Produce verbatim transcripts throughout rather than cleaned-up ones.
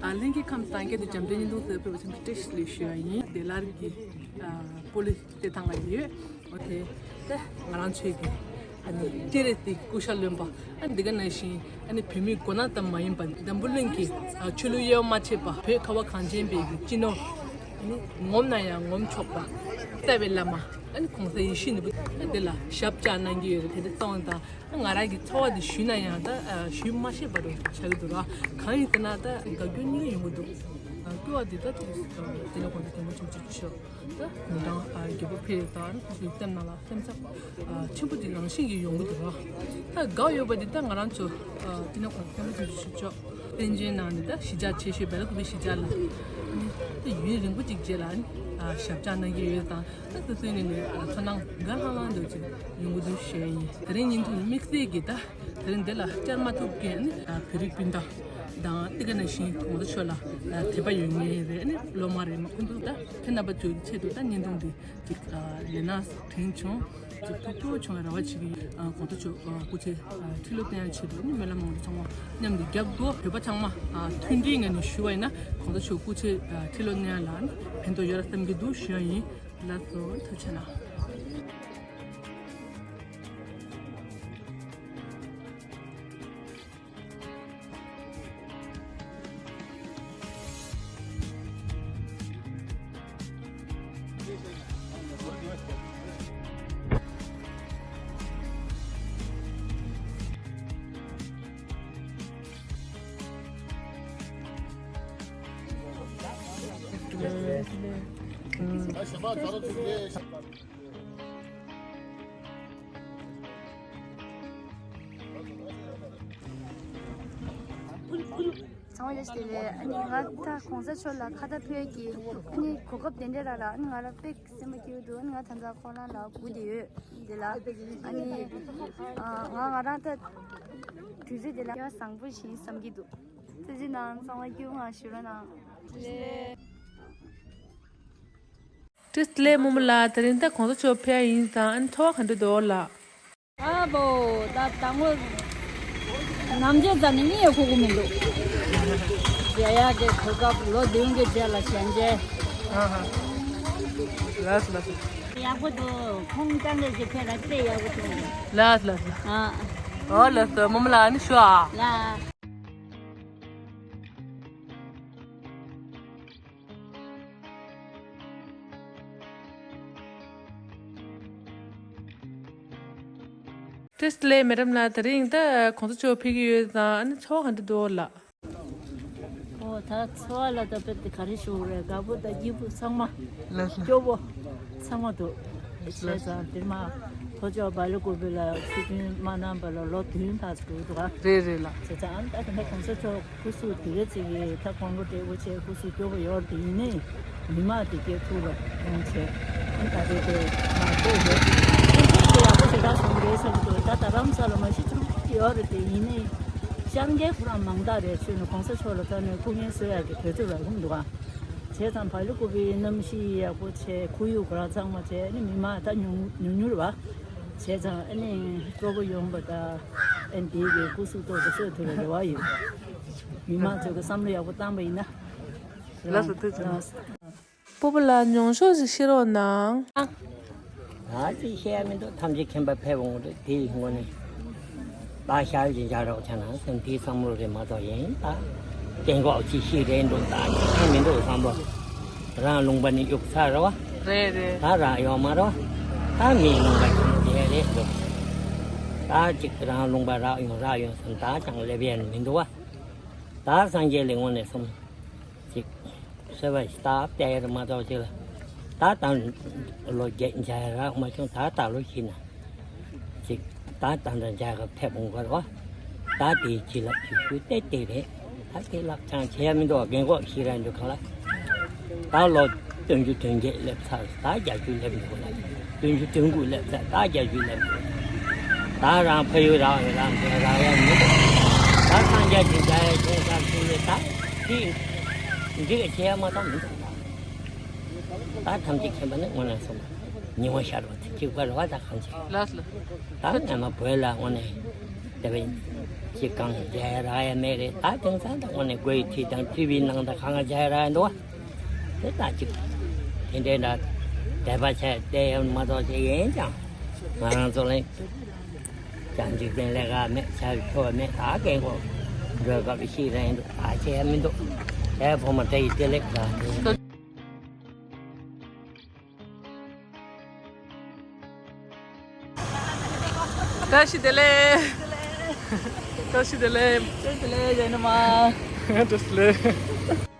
ཨ་ལྷན་རྒྱས་ཁམས་སངས་རྒྱས་དང་འཇམ་དཔལ་གཉིས་སྟོང་ཟེར་བའི་བྱང་ཆུབ་བཀྲ་ཤིས་བདེ་ལེགས་ཞུ་ཡ་ཡིན། བདེ་སླར་གྱི་ཨ་སྤོ་ལོ་སྟེར་སྟངས་ལ་ཡོད། འོ་དེ་ད་ང་རང་ཚོའི་གི་ཨ་ནི་སྤྱན་རས་གཟིགས་སྐུ་ཤ་རློན་པ། ཨ་ནི་འདི་ག་ནང་བཞིན་ཨ་ནི་བོད་མི་མགོ་ནག་ཙམ་མ་ཡིན་པ་འཛམ་བུ་གླིང་གི་ཨ་ཆོས་ལུགས་དབྱེ་བ་མ་ཕྱེ་བ་བོད་ཁ་བ་གངས་ཅན་པའི་གི་སྤྱི་ནོར། ཨ་ནི་ངོམ་ན་ཡང་ངོམ་ཆོག་པ། རྩ་བའི་བླ་མ་ཨ་ནི་གོང་ས་ཡིད་བཞིན་ནོར་བུ་ཨ་ནི་དེ་ལ་ཞབས་བཅགས་གནང་གི་ཡོད་རེད། དེ་འདྲ་གསུངས་དང་། ང་རང་གི་ཚོར་བ་དེ་ཞུས་ན་ཡང་ད་ཨ་ཞུས་མ་ཤེས་པ་རུ་ཆགས་ཀྱི་འདུག་ར། གང་ཡིན་ཟེར་ན་ད་དགའ་སྐྱོ་གཉིས་ཡོང་གི་འདུག་ཨ་སྐྱོ་བ་དེ་ད་དེ་ལ་དགོངས་པ་རྒྱ་མོ་ཆེན་པོ་ཆེན་པོ་ཞུ། ད་ཉིན་གྲངས་ཨ་བརྒྱད་པོ་ཕེབས་ཡོད་ཙང་ཁོང་ཚོའི་སེམས་ནང་ལ་སེམས་འཚབ་ཨ་ཆེན་པོ་དེ་ནང་བཞིན་གྱི་ཡོང་གི་འདུག་ར། ད་དགའ་ཡོད་པ་དེ་ད་ང་རང་ཚོ་ཨ་དེ་ལ་དགོངས་པ་རྒྱ་མོ་ཆེན་པོ་ཆེན་པོ་ཞུ་ཆོག་བཙན་བྱོལ་ནང་ནས་ད་གཞིས་ཆགས་ཆེ་ཤོས་སྦེལ་ཀོབ་གཞིས་ཆགས་ལ་ད་ཡུན་རིང་པོ་ཅིག་རྗེས་ལ་ཨ་ཞབས་བཅགས་གནང་གི་ཡོད་ཙང་། ད་སོ་སོའི་ངོས་ནས་ཚོར་སྣང་དགའ་ལྷང་ལྷང་འདྲ་ཅིག་ཡོང་གི་འདུག་ཞུ་ཡ་ཡིན། དེ་རིང་བརྙན་ཐུང་དམིགས་བསལ་གྱིས་ད་དེ་རིང་འདི་ལ་བཅར་མ་ཐུབ་མཁན་ནི་བོད་རིགས་སྤུན་ཟླ་དང་། དེ་ག་ནང་བཞིན་གོང་ས་མཆོག་ལ་དད་པ་ཡོད་མཁན་རེད། ནི་སློབ་མ་རེད། མ་ཁོང་ཚོ་ད་ཁྱེད་རྣམ་པ་ཚོའི་ཆེད་དུ་ད་བརྙན་ཐུང་འདི་ཅིག་ལེན་ན་དྲན་བྱུང་། ཅིག་ཐུགས་སྐྱོ་བོ་བྱུང་བའི་རེ་བ་བྱེད་ཀྱི་ཡིན། གོང་ས་མཆོག་སྐུ་ཕྱྭའི་ཁྲི་ལོ་བརྟན་ཡག་ཆེད་དུ་ནི་སྨོན་ལམ་ངོ་ཚང་མ་མཉམ་དུ་རྒྱབ་དགོས། བོད་པ་ཚང་མ་མཐུན་སྒྲིལ་ངང་ནས་ཞུ་བ་ཡིན་ན་གོང་ས་མཆོག་སྐུ་ཕྱྭའི་ཁྲི་ལོ་བརྟན་ཡག་ལ་ནི་ཕན་ཐོགས་ཡོད་ར་བསམ་གྱི་འདུག་ཞུ་ཡ་ཡིན། ལགས་སོ། ཐུགས་རྗེ་གནང་། ཚང་མ་བཀྲ་ཤིས་བདེ་ལེགས། ཨ་ནི་ང་ད་གོང་ས་མཆོག་ལ་ཁ་བརྡ་ཕུལ་གྱི་ཨ་ནི་གོ་སྐབས་དེ་འདྲ་རག་ལ། ཨ་ནི་ང་རང་དཔེ་སེམས་པ་སྐྱིད་པོ་འདུག་ཨ་ནི་ང་ད་ལྟ་ཁོ་རང་ལ་སྒུག་བསྡད་ཡོད། དེ་ལ་ཨ་ནི་ང་ང་རང་ད་དུས་ཚོད་དེ་ལ་ཡང་བཟང་པོ་ཞིག་བསམ་གྱི་འདུག་ཐུགས་རྗེ་གནང་། ཚང་མ་སྐྱིད་པོ་ངང་བཞུགས་རོགས་གནང་། བཀྲ་ཤིས་བདེ་ལེགས་རྨོ་མོ་ལགས། དེ་རིང་ད་གོང་ས་མཆོག་ཕེབས་ཡ་ཡིན་ཙང་ཨ་ནི་ཚོར་བ་ག་འདྲ་འདུག་ལགས། ཨ་བོ། ད་དང་པོ་ནམ་རྒྱུན་ཙམ་ནས་གཉིད་ཡང་ཁུག་གི་མི་འདུག་མཇལ་ཡག་གི་གོ་སྐབས། ལོ་བདུན་གྱི་རྗེས་ལ་ཞལ་མཇལ། ཨ་ཧ། ལགས་སོ་ལགས་སོ། ཡག་པོ་འདུག་ཁོང་རྐྱང་གིས་ཅིག་ཕེབས་ན་དཔེ་ཡག་པོ་འདུག་ལགས་ལགས་ལགས། ཨ། ཨོ་ལགས་སོ། རྨོ་མོ་ལགས་ཨ་ནི་ཞུ་ཨ། ལགས། བཀྲ་ཤིས་བདེ་ལེགས་མེ་ཌམ་ལགས། དེ་རིང་ད་གོང་ས་མཆོག་ཕེབས་ཀྱི་ཡོད་ཙང་ཨ་ནི་ཚོར་བ་ག་འདྲ་འདུག་ལགས། ཨོ་ད་ཚོར་བ་ལ་ད་དཔེ་དེ་ག་རེ་ཞུ་དགོས་རེད། དགའ་པོ་དང་སྐྱིད་པོ་ཚང་མ། ལགས་ལགས། སྐྱོ་པོ་ཚང་མ་འདུག་ལགས་ལགས། བྱས་ཙང་དེ་མ་ལྷོ་ཕྱོགས་སྦེལ་ཀོབ་ལ་ཆིབས་བསྒྱུར་མ་གནང་བ་ལ་ལོ་བདུན་ལྷག་ཙམ་འགྲོ་འདུག་ག་རེད་རེད་ལགས། བྱས་ཙང་ཨ་ནི་ད་དེ་འདྲ་གོང་ས་མཆོག་སྐུ་གཟུགས་དེ་ག་ཅིག་གིས་ད་ཁོང་ཁྲོ་བྲལ་པོ་བྱས་སྐུ་གཟུགས་སྐྱོ་པོ་ཡོད་རེད་དེ། ཡིན་ནའི་མི་མང་དེ་གས་ཐུགས་ལ་གཏོང་བྱས། ཨ་ད་རེས་དེ་མ་ཐུག་རེད། ཁོང་ཁྲོ་དེ་ཡག་པོ་ཞེ་དྲག་སོང་གི་རེད་བསམ་གྱི་འདུག་ད་རྡ་རམ་ས་ལ་མ་གཞི་ཐུག་ཡོད་རེད་དེ། ཡིན་ནའི་བཅར་མཁན་ཁོ་རང་མང་དག་རེད། ཚུལ་ནི་གོང་ས་མཆོག་ལ་ད་ནི་སྐུ་ངལ་གསོ་ཡག་གི་དུས་ཚོད་རག་གི་མི་འདུག་ག་བྱས་ཙང་སྦེལ་ཀོབ་པའི་གནམ་གཤིས་ཡག་པོ་བྱས། ཁོར་ཡུག་ཁོ་རང་གཙང་མ་བྱས། ཨ་ནི་མི་མང་ད་ཉུང་ཉུང་ཉུང་རེད་པ། བྱས་ཙང་ཨ་ནི་སྤྲོ་པོ་ཡོང་བ་དང་། ཨ་ནི་དེ་གི་སྐུ་གཟུགས་ཏོག་ཙམ་གསོ་ཐུབ་པའི་རེ་བ་ཡོད། མི་མང་ཚོ་གི་བསམ་བློ་ཡག་པོ་བཏང་པ་ཡིན་ན། ལགས་སོ། ཐུགས་རྗེ་གནང་། སྤོ་བོ་ལགས་མྱོང་ཆོག་ཅིག་བཤད་རོགས་གནང་། ད་ཅིག་བཤད་ཡ་མི་འདུག་ཐམས་ཅད་མཁྱེན་པ་ཕེབས་འོང་གི་རེད། དེའི་སྔོན་ནས་ད་ཤར་གྱི་འཇའ་རོགས་ཆ་ན་སེམས་དེའི་བསམ་བློ་རེད་མ་གཏོགས། ཡིན་ད་སྐྱེ་འགོག་ཅིག་ཤི་རེད་འདུག་ད་ཅིག་མི་འདུག་བསམ་བློ། རང་ལུང་པ་ནས་གཡུག་ཚར་རེད་པ། རེད་རེད། ད་རང་ཡོད་མ་རེད་པ། ད་མིའི་ལུང་པ་ཁྱོན་བསྡད་རེད་འདུག་ད་ཅིག་རང་ལུང་པ་རག་ཡོང་རག་ཡོང་བསམ། ད་ཅང་སླེབས་ཡ་ནི་མི་འདུག་པ། ད་སངས་རྒྱས་ལ་དངོས་གནས་སོང་། ཅིག་གསོལ་བ་ཞིག་བཏབ་བསྡད་ཡ་རེད་མ་གཏོགས། ཅིག་ལ་ད་ད་ལོ་བརྒྱད་མཇལ་ཡ་རག་མ་བྱུང་། ད་ད་ལོ་ཤི་ན་ཅིག་ད་ད་འདྲ་མཇལ་ག་ཕེབས་འོང་གི་རེད་པ། ད་དེའི་རྗེས་ལ་ཅིག་ཞུ་བལྟས་བལྟས་རེད། ད་དེ་ལག་ཆང་བྱེད་ཡ་མི་འདུག་པ། རྒན་གོག་ཤི་རན་འདུག་གང་ལ། ད་ལོ་བདུན་ཅུ་དོན་བརྒྱད་སླེབས་ཚར། ད་བརྒྱད་ཅུ་སླེབས་འདུག་ལ། བདུན་ཅུ་དོན་དགུ་སླེབས་ཚར། ད་བརྒྱད་ཅུ་སླེབས་འདུག་ད་རང་ཕ་ཡུལ་རག་ཡོད་རང་ཚོ་རག་ཡ་མི་འདུག་ད་སངས་རྒྱས་ཀྱི་མཇལ་ཡ་ཁྱེད་ཚོ་ཚུར་ལས་ད་དེ་འགྲིག་བྱེད་ཡ་མ་གཏོགས་མི་འདུག་ད་ཐམས་ཅད་མཁྱེན་པ་ནི་དངོས་གནས་སོང་། ཉི་མ་ཤར་བ་དེ་གཅིག་པ་རེད་པ། ད་གང་བྱེད། ལགས་ལགས། ད་ངས་མ་བོད་ལ་དངོས་གནས་དེ་བས་ ཅིག་གང་བྱས་རག་ཡ་མེད་རེད། ད་དེང་སང་ད་དངོས་གནས་སྒོ་ཡི་འཁྲིས་དང་ཊི་ཝི་ནང་དང་གང་ག་བྱས་རག་ཡ་འདུག་བ། དེ་ད་ཅིག་དེ་འདྲའི་འདྲ་དད་པ་བྱས་བལྟས་ཡ་མ་གཏོགས་བྱས་ཡིན་ཀྱང་ང་རང་ཚོ་ལ་ཀྱང་འཇིག་རྟེན་ལས་ཀ་མེད། ཆ་ཆོ་མེད། ད་རྒན་གོག་འགྲོ་སྐབས་ཤི་རན་འདུག་ད་བྱས་ཡ་མི་འདུག་དེ་བུ་མོ་དེ་ཡི་བདེ་ལེགས་ད་དེ། བཀྲ་ཤིས་བདེ་ལེགས། བཀྲ་ཤིས་བདེ་ལེགས། བཀྲ་ཤིས་བདེ་ལེགས། བཀྲ་ཤིས་བདེ་ལེགས།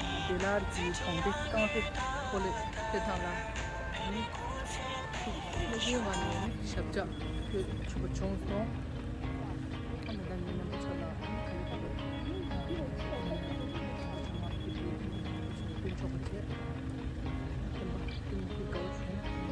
བདེ་སླར་གྱི་གྲོང་སྡེ་རྐང་རྩེད་སྤོ་ལོ་རྩེད་ཐང་ལ་ནི་ཐུགས་སྨོན་ལམ་ནས་ནི་ཞབས་བཅགས་ཕུལ་ཆོག་པ་བྱུང་སོང་། ཨ་མི་དང་ངའི་རྣམ་པ་ཚོ་ལ་ག་ལེ་ག་ལེ་སྟོན་ཆོག་པ་བྱས། སྟོན་པ་སྟོན་རྒྱུ་དགའ་བོ་བྱུང་།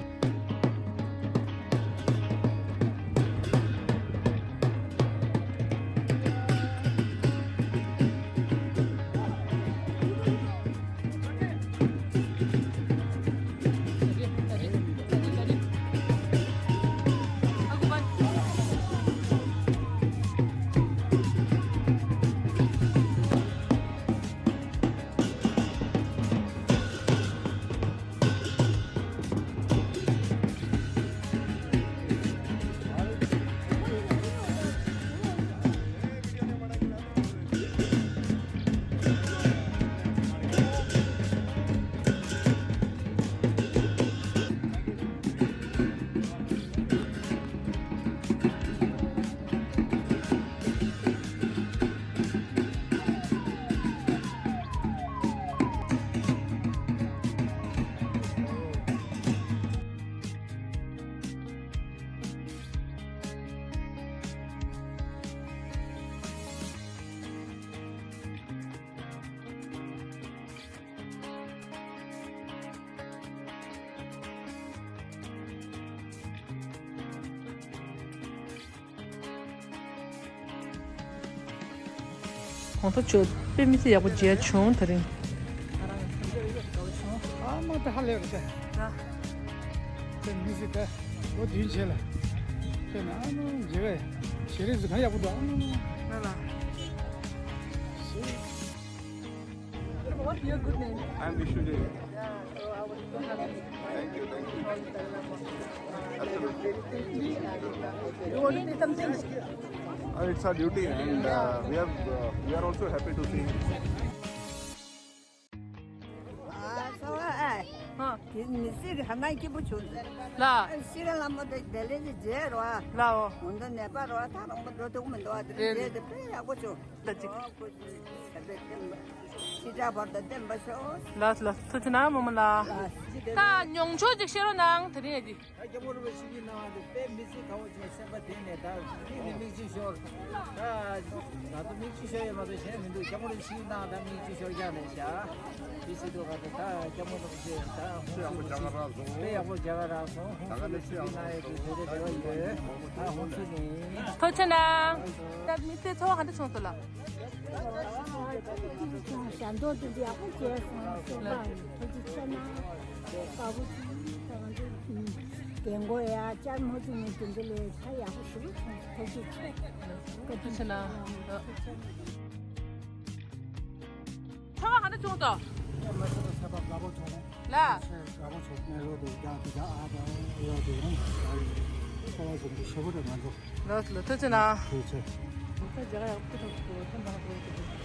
གོང་ས་མཆོག་དཔེ་མི་སྲིད་ཡག་པོ་མཇལ་བྱུང་། དེ་རིང་། ཨ་མ་ད་ཧ་ལས་རེད་ད། དཔེ་མི་སྲིད་ད། ལོ་བདུན་བྱས་ལ། དཔེ་ན་ཨ་མ་མཇལ་བས་ཞེ་རེས་སུ་གང་ཡག་པོ་འདུག་ཨ་མ། ལ་ལ། What your good name? I'm Vishnu Dev. Yeah, so I was so happy. Thank you, thank you. Absolutely. You want to say something? Uh, it's our duty, and uh, we have uh, we are also happy to see. ཨ་ས་བ་ཨ། ཧ། དེ་མི་སྲིད་ཧ་མ་སྐྱིད་པོ་བྱུང་ཟེར། ལ། ཤི་ར་ལ་མོ་དེ་དེ་ལས་ཀྱི་རྗེས་རོ་ཨ། ལའོ། འོན་ཏེ་ནད་པ་རོ་ཨ་ད་རང་པོ་འགྲོ་ཐུབ་མི་འདུག་ཨ། དེ་རེད། རྗེས་དེ་དཔེ་ཡག་པོ་བྱུང་། ད་ཅིག་ཨོ་ཁོ་ཚོས་ཞབས་པད་བརྟན་པ། ཕྱི་དགྲ་བར་དུ་བརྟན་པ་ཤོག་ལགས་ལགས། ཐུགས་རྗེ་གནང་། མ་མ་ལགས། ད་མྱོང་ཆོག་ཅིག་བཤད་རོགས་གནང་། དེ་རིང་ཡ་ཅིག་ད་སྐྱབས་མགོན་རིན་པོ་ཆེ་གིས་གནང་བ་དེ་དཔེ་མི་སྲིད་དགའ་བོ་བྱུང་། སེམས་པ་གཏིང་ནས་ད་མིག་ནས་མིག་ཆུ་ཤོར། ད་ད་ལྟ་མིག་ཆུ་ཤོར་ཡོད་མ་གཏོགས་གཞན་མི་འདུག་སྐྱབས་མགོན་རིན་པོ་ཆེ་གིས་གནང་ད་མིག་ཆུ་ཤོར་རྒྱག་ནས་བཞག་དེ་སྲིད་དུ་ག་ད་ད་སྐྱབས་མགོན་རིན་པོ་ཆེ་ད་ཧུང་སུ་ལུ་ཞིག་དཔེ་ཡག་པོ་རྒྱ་གར་རག་སོང་། ཧུང་སུ་ལུ་ཞིག་གིས་གནང་ཡོད་དུས་དེ་རེ་རེ་བ་ཡོད། ད་ཧུང་སུ་ནི། ཐུགས་རྗེ་གནང་། ད་མི་ཚེ་ཚོར་བ་ག་འདྲ་བྱུང་སོང་ལགས། ཞལ་འདོན་དེ་འདྲ་ཡག་པོ་བྱས་སོང་། སེམས་པ་ཐུགས་རྗེ་ཆེ་གནང་། དགའ་པོ་བྱུང་། ད་ང་ཚོ་རྒན་གོག་ཡ་ལྕགས་མོ་བཙུགས་ནས་དེ་འདྲ་ལས་ད་ཡག་པོ་ཞེ་པོ་བྱུང་། ཐུགས་རྗེ་ཆེ། བཀའ་དྲིན་ཆེ་གནང་། ཐུགས་རྗེ་ཆེ། ཚོར་བ་ག་འདྲ་བྱུང་སོང་། ཨེ་མ་ཚོར་བ་ཚོར་བ་དགའ་པོ་བྱུང་། ལགས། ཆེས་དགའ་པོ་བྱུང་། མེ་ལོ་དེ་རྒྱ་དེ་རྒྱ་ཨ་དང་ཨེ་ལོ་དེ་ཡང་ཚོར་བ་བྱུང་། དེ་ཞེ་པོ་རེད་ང་ཚོ། ལགས་ལགས། ཐུགས་རྗེ་གནང་། ཐུགས་རྗེ་ཆེ། ད་རྒྱ་གར་ཡག་པོ་ཐུག་ཐུག་ཐུག་ཐུག་ཐུག